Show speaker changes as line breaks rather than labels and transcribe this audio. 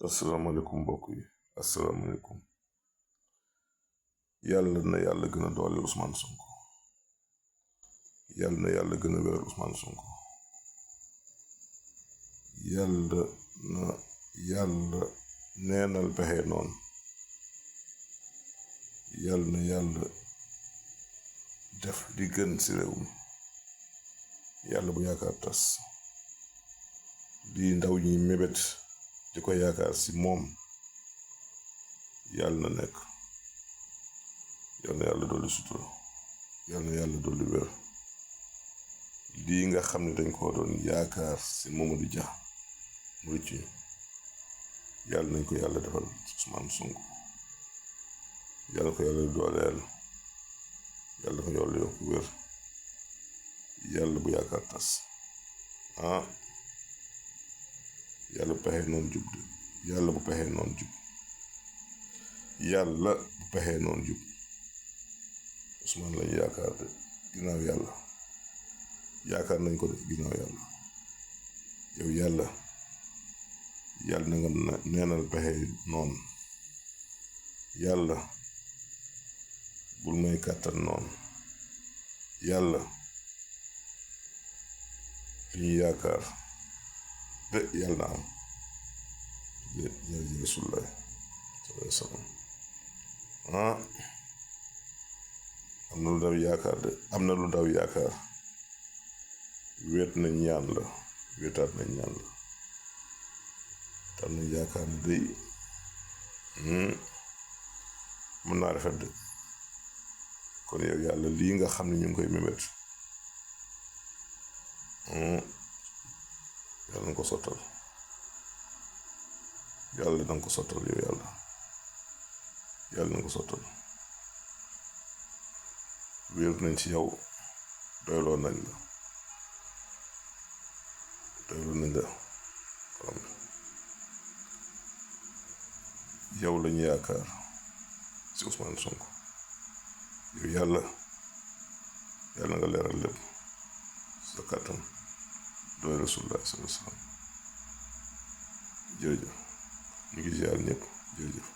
asalaamaaleykum mbokk yi asalaamaaleykum yàlla na yàlla gën a dooleel Ousmane Sonko yàlla na yàlla gën a wéral Ousmane Sonko yàlla na yàlla neenal pexe noonu yàlla na yàlla def li gën ci réew mi yàlla bu yaakaar tas lii ndaw ñi mébét di ko yaakaar ci moom yàlla na nekk yàlla na yàlla dolli sutura yàlla na yàlla dolli wér lii nga xam ne dañ ko doon yaakaar ci Mamadou Dia mu rëcc ñu yàlla nañ ko yàlla defal Ousmane Sonko yàlla ko yàlla dooleel yàlla ko yàlla yokk wér yàlla bu yaakaar tas yàlla bu pexe noonu jub de yàlla bu pexe noonu jub yàlla bu pexe noonu jub Ousmane lañu yaakaar de ginnaaw yàlla yaakaar nañ ko de ginnaaw yàlla yow yàlla na nga neenal pexe noonu yàlla bul may kàttan noonu yàlla li ñu yaakaar de yàlla na am de jërëjëf Rasulullah sallallahu alayhi wa sallam am na lu ndaw yaakaar de am na lu ndaw yaakaar wéet nañ ñaan la wéetaat nañ ñaan la tam nañ yaakaar ne day mën naa rafet de kon yow yàlla lii nga xam ne ñu ngi koy mébét yàlla na ko sottal yàlla na ko sottal yow yàlla na ko sottal wéer nañ ci yow doyloo nañ la yow lañu yaakaar ci Ousmane Sonko yow yàlla na nga leeral lépp sa kàttan doy Rasulullah sallallahu alayhi wa sallam jërëjëf ñu ngi ziar ñëpp jërëjëf